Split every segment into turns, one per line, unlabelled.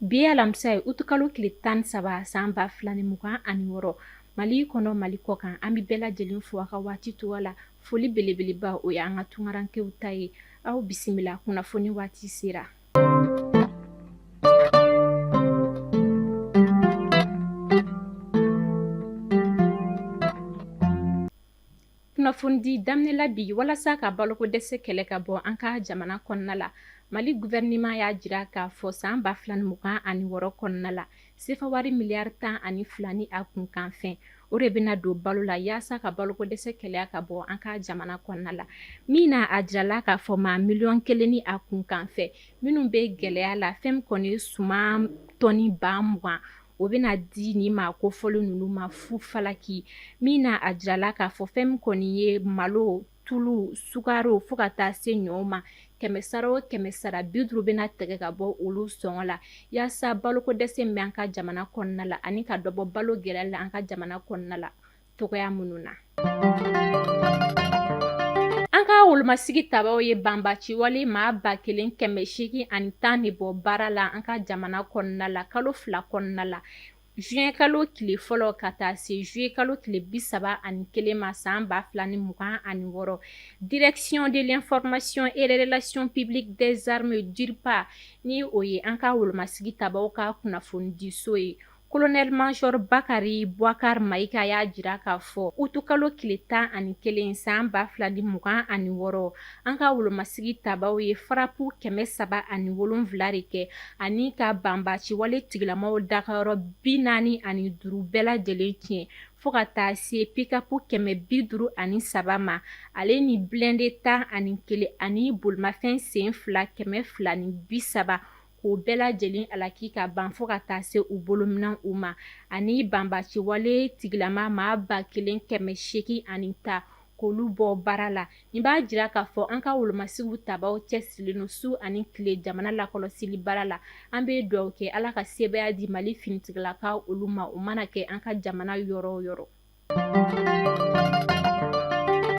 Bi ye alamisa ye utukalo tile 13 san 2026 Mali kɔnɔ Mali kɔ kan an bɛ bɛɛ lajɛlen fo a ka waati cogoya la foli belebeleba o ye an ka tunkarankew ta ye aw bisimila kunnafoni waati sera. Kunnafonidi daminɛ la bi walasa ka baloko dɛsɛ kɛlɛ ka bɔ an ka jamana kɔnɔna la Mali gouvernement y'a jira k'a fɔ san 2026 kɔnɔna la sefa wari miliyari 12 ni a kunkanfɛn o de bɛna don balo la yaasa ka baloko dɛsɛ kɛlɛ ka bɔ an ka jamana kɔnɔna la min na a jirala k'a fɔ maa miliyɔn kelen ni a kunkanfɛn minnu bɛ gɛlɛya la fɛn min kɔni ye suman tɔni 20,000 o bɛna di nin maa kofɔlen ninnu ma fu falaki min na a jirala k'a fɔ fɛn min kɔni ye malo tulu sukaro fo ka taa se ɲɔ ma kɛmɛ sara o kɛmɛ sara 50 bɛna tigɛ ka bɔ olu sɔngɔ la yaasa baloko dɛsɛ min bɛ an ka jamana kɔnɔna la ani ka dɔ bɔ balo gɛlɛya la an ka jamana kɔnɔna la cogoya minnu na. An ka wolomasigi tabaw ye banbaciwale maa 1810 de bɔ baara la an ka jamana kɔnɔna la kalo 2 kɔnɔna la juin kalo tile fɔlɔ ka taa se juillet kalo tile 31 ma san 2026 direction de l'information et des relations publiques des armées DIRPA ni o ye an ka wolomasigi tabaw ka kunnafonidiso ye Colonel Major Bakari Boubacar Maïga y'a jira k'a fɔ utukalo tile 11 san 2026 an ka wolomasigi tabaw ye frappe 307 de kɛ ani ka banbaciwale tigilamaw dagayɔrɔ 45 bɛɛ lajɛlen tiɲɛ fo ka taa se pick-up 553 ma ale ni blindé 11 ani bolimafɛn sen fila 230 k'o bɛɛ lajɛlen alaki ka ban fo ka taa se u bolominɛn u ma ani banbaciwale tigilama maa 1810 k'olu bɔ baara la nin b'a jira k'a fɔ an ka wolomasigiw tabaw cɛsirilen don su ani tile jamana lakɔlɔsili baara la an bɛ dugawu kɛ Ala ka sebaaya di Mali finitigilakaw olu ma o mana kɛ an ka jamana yɔrɔ o yɔrɔ.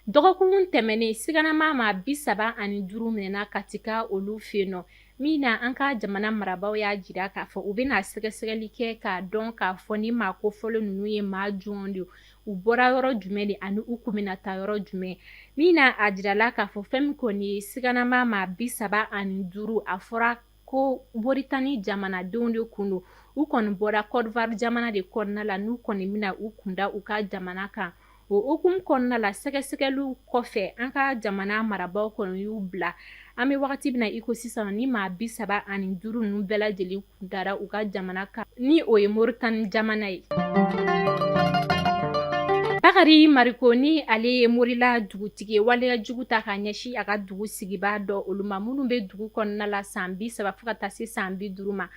Dɔgɔkun tɛmɛnen siganama maa 35 minɛna Katika olu fɛ yen nɔ min na an ka jamana marabaaw y'a jira k'a fɔ u bɛna sɛgɛsɛgɛli kɛ k'a dɔn k'a fɔ ni maa kofɔlen ninnu ye maa jɔn de u bɔra yɔrɔ jumɛn de ani u kun bɛna taa yɔrɔ jumɛn min na a jirala k'a fɔ fɛn min kɔni ye siganama maa 35 a fɔra ko Moritani jamanadenw de kun don u kɔni bɔra Côte d'Ivoire jamana de kɔnɔna la n'u kɔni bɛna u kunda u ka jamana kan o hukumu kɔnɔna la sɛgɛsɛgɛliw kɔfɛ an ka jamana marabaaw kɔni y'u bila an bɛ wagati min na i ko sisan ni maa 35 ninnu bɛɛ lajɛlen kundara u ka jamana kan ni o ye Moritani jamana ye. Bakari Mariko ni ale ye Morila dugutigi ye waleya jugu ta ka ɲɛsin a ka dugu sigibaa dɔ olu ma minnu bɛ dugu kɔnɔna la san 30 fo ka taa se san 50 ma.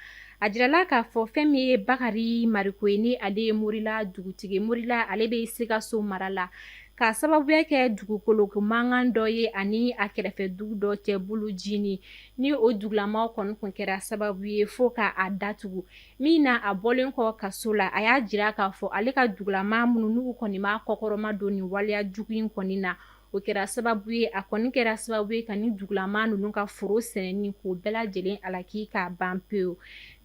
A jirala k'a fɔ fɛn min ye Bakari Mariko ye ni ale ye Morila dugutigi Morila ale bɛ Sikaso mara la k'a sababuya kɛ dugukolo ko mankan dɔ ye ani a kɛrɛfɛ dugu dɔ cɛ Bulujini ni o dugulamaw kɔni kun kɛra sababu ye fo ka a datugu min na a bɔlen kɔ kaso la a y'a jira k'a fɔ ale ka dugulama minnu n'u kɔni ma kɔkɔrɔma don nin waleya jugu in kɔni na o kɛra sababu ye a kɔni kɛra sababu ye ka nin dugulama ninnu ka foro sɛnɛni k'o bɛɛ lajɛlen alaki k'a ban pewu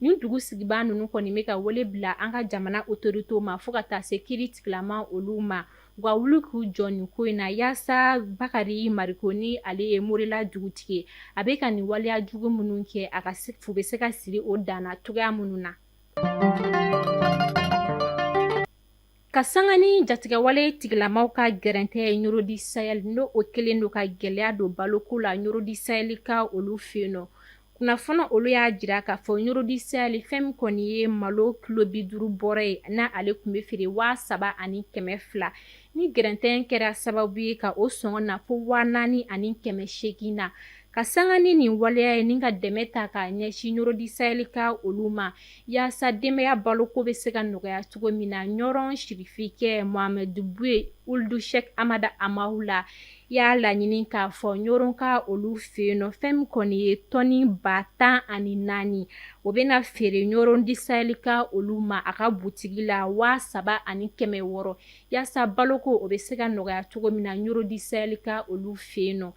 nin dugu sigibaa ninnu kɔni bɛ ka wele bila an ka jamana autorités ma fo ka taa se kiri tigilama olu ma u ka wuli k'u jɔ nin ko in na yaasa Bakari Mariko ni ale ye Morila dugutigi ye a bɛ ka nin waleya jugu minnu kɛ a ka fu bɛ se ka siri o dan na cogoya minnu na. Ka sanga ni jatigɛwale tigilamaw ka gɛrɛntɛ ye Ɲɔrɔ du Sahel n'o o kɛlen don ka gɛlɛya don baloko la Ɲɔrɔ du Sahel ka olu fɛ yen nɔ Kunnafoni olu y'a jira k'a fɔ Ɲɔrɔ du Sahel fɛn min kɔni ye malo kilo 50 bɔrɔ ye n'ale tun bɛ feere 3200 ni gɛrɛntɛ kɛra sababu ye ka o sɔngɔ na fo 4800 na ka sanga ni nin waleya ye ni ka dɛmɛ ta k'a ɲɛsin Ɲɔrɔ du Sahel ka olu ma yaasa denbaya baloko bɛ se ka nɔgɔya cogo min na Ɲɔrɔ sirifikɛ Mohamed Buye Ould Cheikh Ahmad Hamahula y'a laɲini k'a fɔ Ɲɔrɔ ka olu fɛ yen nɔ fɛn min kɔni ye tɔni 14,000 o bɛna feere Ɲɔrɔ du Sahel ka olu ma a ka butigi la 3600 yaasa baloko o bɛ se ka nɔgɔya cogo min na Ɲɔrɔ du Sahel ka olu fɛ yen nɔ.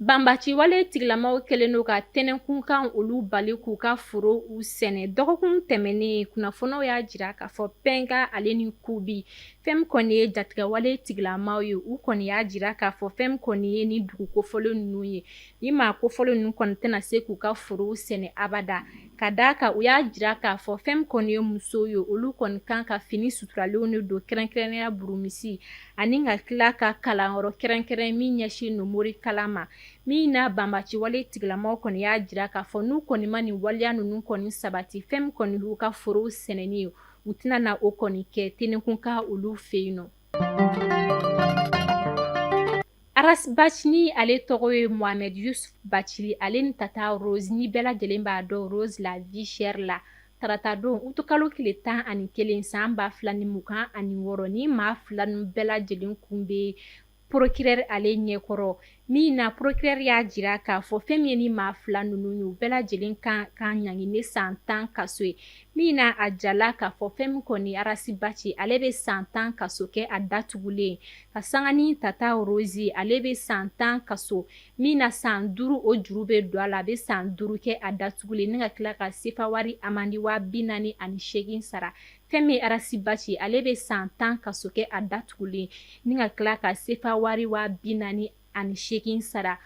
Banbaciwale tigilamaw kɛlen don ka tɛnɛnkunkan olu bali k'u ka foro u sɛnɛ. Dɔgɔkun tɛmɛnen, kunnafoniw y'a jira k'a fɔ Pɛnga ale ni Kubi, fɛn min kɔni ye jatigɛwale tigilamaw ye, u kɔni y'a jira k'a fɔ fɛn min kɔni ye ni dugu kofɔlen ninnu ye, ni maa kofɔlen ninnu kɔni tɛna se k'u ka forow sɛnɛ abada, ka d'a kan u y'a jira k'a fɔ fɛn min kɔni ye musow ye, olu kɔni kan ka fini suturalenw de don, kɛrɛnkɛrɛnnenya burumisi, ani ka tila ka kalanyɔrɔ kɛrɛnkɛrɛn min ɲɛsin don morikalan ma. Min na banbaciwale tigilamaw kɔni y'a jira k'a fɔ n'u kɔni ma nin waleya ninnu kɔni sabati, fɛn min kɔni y'u ka forow sɛnɛni ye, u tɛna na o kɔni kɛ tɛnɛnkunkan olu fɛ yen nɔ. Ras Bath ni ale tɔgɔ ye Mohamed Yusuf Bacili, ale ni Tata Rose, ni bɛɛ lajɛlen b'a dɔn Rose la vie chère la, taratadon utukalo tile 11 san 2026, ni maa fila ninnu bɛɛ lajɛlen kun bɛ procureur ale ɲɛkɔrɔ. Min na procureur y'a jira k'a fɔ fɛn min ye ni maa fila ninnu ye, u bɛɛ lajɛlen kan ka ɲangi ni san 10 kaso ye. Min na a jala k'a fɔ fɛn min kɔni Ras Bath, ale bɛ san 10 kaso kɛ a datugulen, ka sanga ni Tata Rose, ale bɛ san 10 kaso, min na san 5 o juru bɛ don a la, a bɛ san 5 kɛ a datugulen, ni ka tila ka sefa wari amandi 48,000 sara. Fɛn min Ras Bath, ale bɛ san 10 kaso kɛ a datugulen, ni ka tila ka sefa wari 48,000 sara.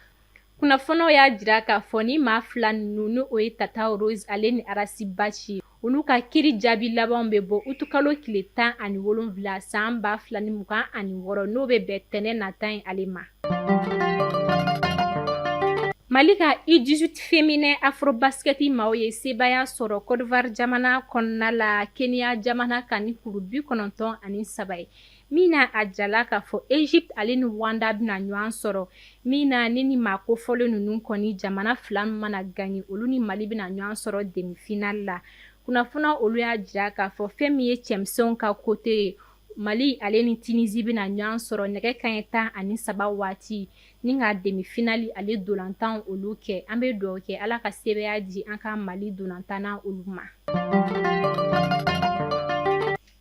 Kunnafoniw y'a jira k'a fɔ ni maa fila ninnu, ni o ye Tata Rose ale ni Ras Bath, olu ka kiri jaabi labanw bɛ bɔ utukalo tile 17 san 2026, n'o bɛ bɛn tɛnɛn nata in ale ma. Mali ka U18 féminin Afrobasket maaw ye sebaaya sɔrɔ Côte d'Ivoire jamana kɔnɔna la Kenya jamana kan ni kuru 93 ye. Min na a jala k'a fɔ Egypte ale ni Rwanda bɛna ɲɔgɔn sɔrɔ, min na ni maa kofɔlen ninnu kɔni jamana fila mana gagner, olu ni Mali bɛna ɲɔgɔn sɔrɔ demi-finale la. Kunnafoni olu y'a jira k'a fɔ fɛn min ye cɛmisɛnw ka côté ye, Mali ale ni Tunisie bɛna ɲɔgɔn sɔrɔ nɛgɛ kanɲɛ 13 waati, ni ka demi-finale ale dolantan olu kɛ. An bɛ dugawu kɛ Ala ka sebaaya di an ka Mali dolantanna olu ma.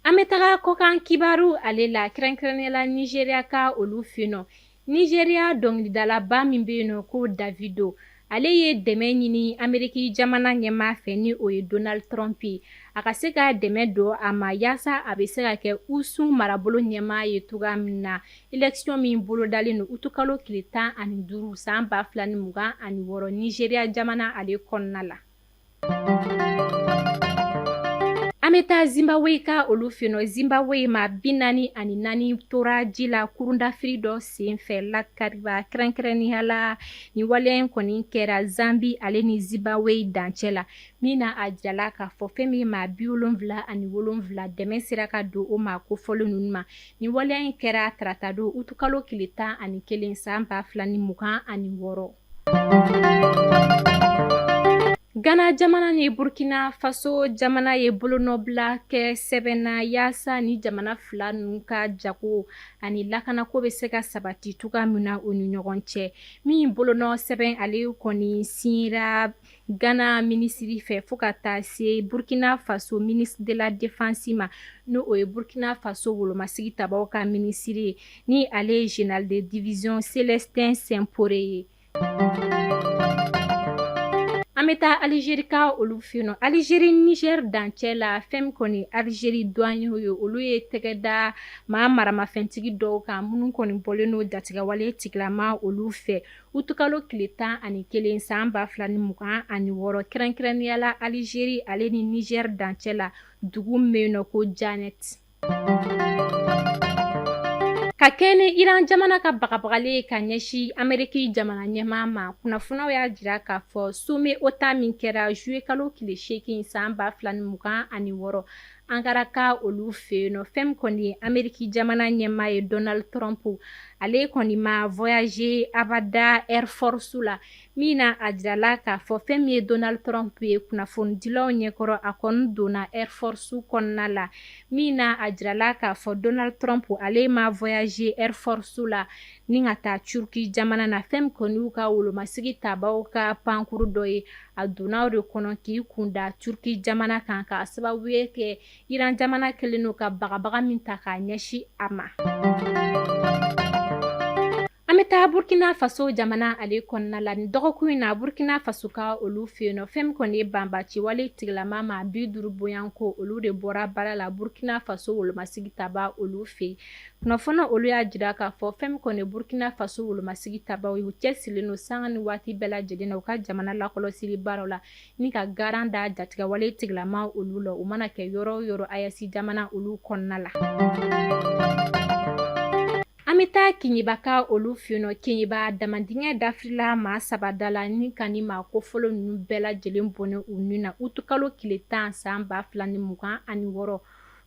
An bɛ taga kɔkan kibaru ale la, kɛrɛnkɛrɛnnenya la Nigeria ka olu fɛ yen nɔ. Nigeria dɔnkilidalaba min bɛ yen nɔ ko Davido, ale ye dɛmɛ ɲini Ameriki jamana ɲɛmaa fɛ, ni o ye Donald Trump ye, a ka se ka dɛmɛ don a ma yaasa a bɛ se ka kɛ USA marabolo ɲɛmaa ye cogoya min na, élection min bolodalen don utukalo tile 15 san 2026 Nigeria jamana ale kɔnɔna la. An bɛ taa Zimbabwe ka olu fɛ yen nɔ. Zimbabwe, maa 44 tora ji la kurundafiri dɔ senfɛ Lac Kariba, kɛrɛnkɛrɛnnenya la nin waleya in kɔni kɛra Zambie ale ni Zimbabwe dancɛ la. Min na a jala k'a fɔ fɛn min maa 77, dɛmɛ sera ka don o maa kofɔlen ninnu ma. Nin waleya in kɛra taratadon utukalo tile 11 san 2026. Ghana jamana ni Burkina Faso jamana ye bolonɔbila kɛ sɛbɛn na yaasa ni jamana fila ninnu ka jago ani lakanako bɛ se ka sabati cogoya min na u ni ɲɔgɔn cɛ. Min bolonɔ sɛbɛn ale kɔni signera Ghana minisiri fɛ fo ka taa se Burkina Faso ministre de la défense ma, n'o o ye Burkina Faso wolomasigi tabaw ka minisiri ye, ni ale ye général de division Célestin Simporé ye. An bɛ taa Algérie ka olu fɛ yen nɔ. Algérie Niger dancɛ la, fɛn min kɔni Algérie douaniers ye, olu ye tɛgɛ da maa maramafɛntigi dɔw kan minnu kɔni bɔlen don jatigɛwale tigilama olu fɛ utukalo tile 11 san 2026, kɛrɛnkɛrɛnnenya la Algérie ale ni Niger dancɛ la, dugu min bɛ yen nɔ ko Djanet. Ka kɛ ni Iran jamana ka bagabagali ye ka ɲɛsin Ameriki jamana ɲɛmaa ma, kunnafoniw y'a jira k'a fɔ sommet OTAN min kɛra juillet kalo tile 8 san 2026 Ankara ka olu fɛ yen nɔ, fɛn min kɔni ye Ameriki jamana ɲɛmaa ye Donald Trump, ale kɔni ma voyager abada Air Force la. Min na a jirala k'a fɔ fɛn min ye Donald Trump ye, kunnafonidilaw ɲɛkɔrɔ, a kɔni donna Air Force kɔnɔna la. Min na a jirala k'a fɔ Donald Trump ale ma voyager Air Force la ni ka taa Turquie jamana na, fɛn min kɔni y'u ka wolomasigi tabaw ka pankuru dɔ ye, a donna o de kɔnɔ k'i kun da Turquie jamana kan, k'a sababu ye kɛ Iran jamana kɛlen don ka bagabaga min ta k'a ɲɛsin a ma. An bɛ An bɛ taa Burkina Faso jamana ale kɔnɔna la. Nin dɔgɔkun in na, Burkina Faso ka olu fɛ yen nɔ, fɛn min kɔni ye banbaciwale tigilama maa 50 bonyanko, olu de bɔra baara la Burkina Faso wolomasigi taba olu fɛ yen. Kunnafoni olu y'a jira k'a fɔ fɛn min kɔni ye Burkina Faso wolomasigi tabaw ye, u cɛsirilen don sanga ni waati bɛɛ lajɛlen na u ka jamana lakɔlɔsili baaraw la ni ka garan da jatigɛwale tigilama olu la, u mana kɛ yɔrɔ o yɔrɔ AES jamana olu kɔnɔna la. An bɛ taa Keɲeba ka olu fɛ yen nɔ. Keɲeba damandingɛ dafirila maa saba da la ni ka ni maa kofɔlen ninnu bɛɛ lajɛlen bɔnɛ u ni na utukalo tile 10 san 2026.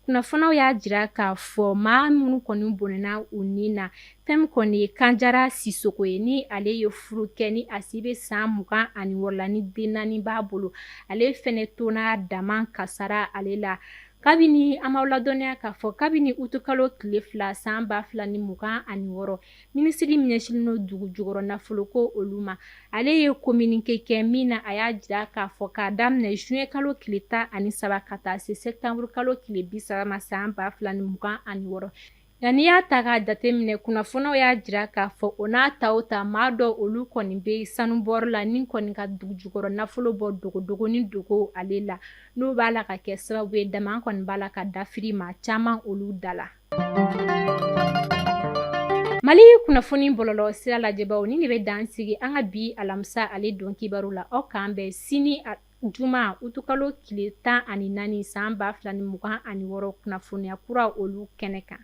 Kunnafoniw y'a jira k'a fɔ maa minnu kɔni bɔnɛna u ni na, fɛn min kɔni ye Kanjara Sisoko ye, ni ale ye furu kɛ, ni a si bɛ san 26 la, ni den naani b'a bolo. Ale fɛnɛ tonna dama kasara ale la. Kabini an b'aw ladɔnniya k'a fɔ kabini utukalo tile 2 san 2026, minisiri min ɲɛsinnen don dugu jukɔrɔ nafoloko olu ma, ale ye communiqué kɛ min na a y'a jira k'a fɔ k'a daminɛ juin kalo tile 13 ka taa se septembre kalo tile 30 ma san 2026. Nka n'i y'a ta k'a jateminɛ, kunnafoniw y'a jira k'a fɔ o n'a ta o ta, maa dɔ olu kɔni bɛ sanubɔyɔrɔ la ni kɔni ka dugu jukɔrɔ nafolo bɔ dogodogo ni dogo ale la, n'o b'a la ka kɛ sababu ye dama kɔni b'a la ka dafiri maa caman olu da la. Mali kunnafoni bɔlɔlɔ sira lajɛbaw, ni de bɛ dan sigi an ka bi alamisa ale don kibaru la. Aw k'an bɛn sini juma utukalo tile 14 san 2026 kunnafoniya kura olu kɛnɛ kan.